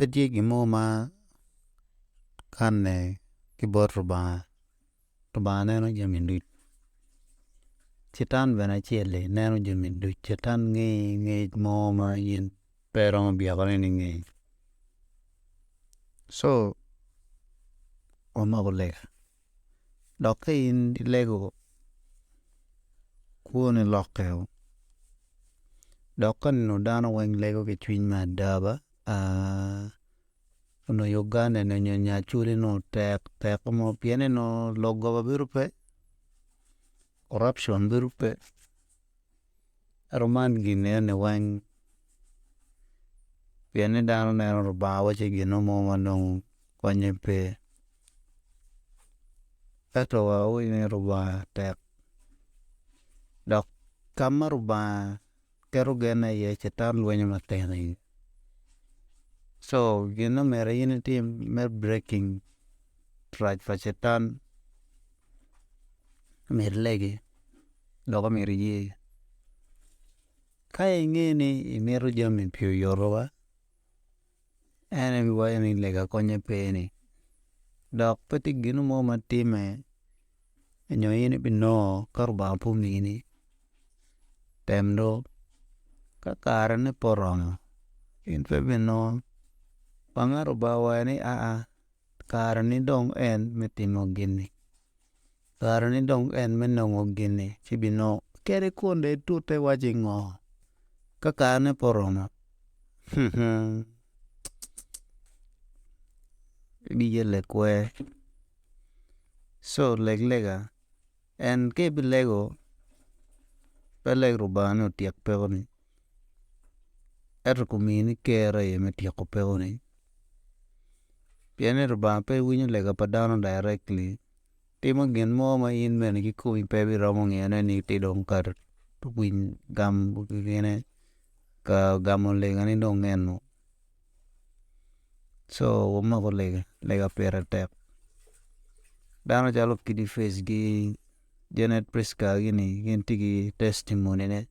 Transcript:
Pe tye gin mo ma kanne ki bot Rubanga, Rubanga neno jami ducu, citan bene acel-li neno jami ducu, citan ngeyi ngec mo ma in pe iromo byekone ni ngeyi so wamoku lega dok ka in ilego kwoni lokke o dok ka onongo dano weng lego ki cwiny me ada ba onongo Uganda eni nyo Acholi onongo tek teko mo pien ni onongo lok goba bedo pe, corruption bedo pe, ento man gin enoni weng pien ni dano neno Rubanga waci gino mo ma nongo konye pe, ento wawinyo ni Rubanga tek dok ka ma Rubanga keto genne iye citan lwenyo matek iye, so gin ma myero in itim me breaking rac pa citan myero ilegi dok myero iye, ka inge ni imito jami pi oyoto ba en aye iwaco ni lega konye pe ni dok pe tye gino mo ma time nyo in ibinongo ka Rubanga pe omini, tem do ka karene pe oromo in pe ibinongo wang ma Rubanga owaco ni aa kareni dong en me timo gini, kareni dong en me nongo gini ci ibinongo kadi kun dong itute iwaci ngo ka karene pe oromo ibiyele kwe so leg lega and ka ibilego pe ileg Rubanga ni otyek peko ni ento omini kero aye me tyeko peko ni pien ni Rubanga pe winyo lega pa dano directly timo gin mo ma in bene kikomi pe ibiromo ngeyone ni tye dong ka gamo gine ka gamo legani dong eno so wumaku lega, lega pire tek dano calo okidi face ki Janet Prisca gini gin tye ki testimony ne.